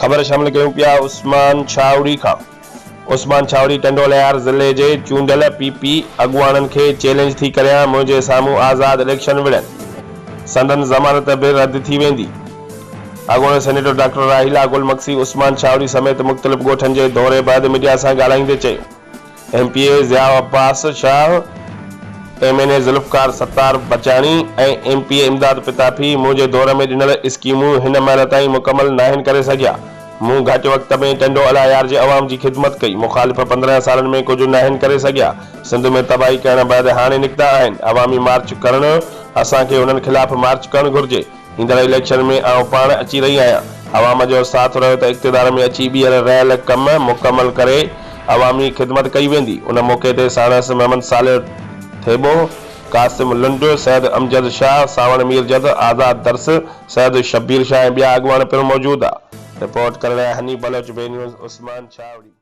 خبر شامل ڪيون پيا عثمان ڇاوڙي کان. عثمان ڇاوڙي ٽنڊو الهيار ضلعي جي چونڊيل پي پي اڳواڻن کي چئلينج ٿي ڪريان منهنجي سامهون آزاد اليڪشن وڙهن سندن ضمانت به رد ٿي ويندي. اڳوڻي سينيٽر ڊاڪٽر راحيلا گل مگسي عثمان ڇاوڙي سميت مختلف ڳوٺن جي دوري بعد ميڊيا سان ڳالهائيندي چيو M P A Zia Abbas Shah, M N A Zulfiqar Sattar Bachani ۽ M P A Imdad Pitafi منهنجي دور ۾ ڏنل اسڪيمون هن مهل تائين مڪمل ناهن ڪري سگهيا. مون گهٽ وقت ۾ ٽنڊو الهيار جي عوام جي خدمت ڪئي، مخالف 15 سالن ۾ ڪجهه ناهن ڪري سگهيا، سنڌ ۾ تباهي ڪرڻ بعد هاڻي نڪتا آهن، عوامي مارچ ڪرڻ اسان کي انهن خلاف مارچ ڪرڻ گهرجي، ايندڙ اليڪشن ۾ آئون پاڻ اچي رهي آهيان، عوام جو ساٿ رهيو ته اقتدار ۾ اچي ٻيهر رهيل ڪم مڪمل ڪري عوامي خدمت ڪئي ويندي، ان موقعي تي ساڻس محمد صالح ٿيٻو، قاسم لنڊ، سيد امجد شاهه، سانوڻ ميرجت، آزاد درس، سيد شبير شاهه ۽ ٻيا اڳواڻ پڻ موجود ها. رپورٽ ڪرڻ لاء حنيف بلوچ، بي نيوز، عثمان ڇاوڙي.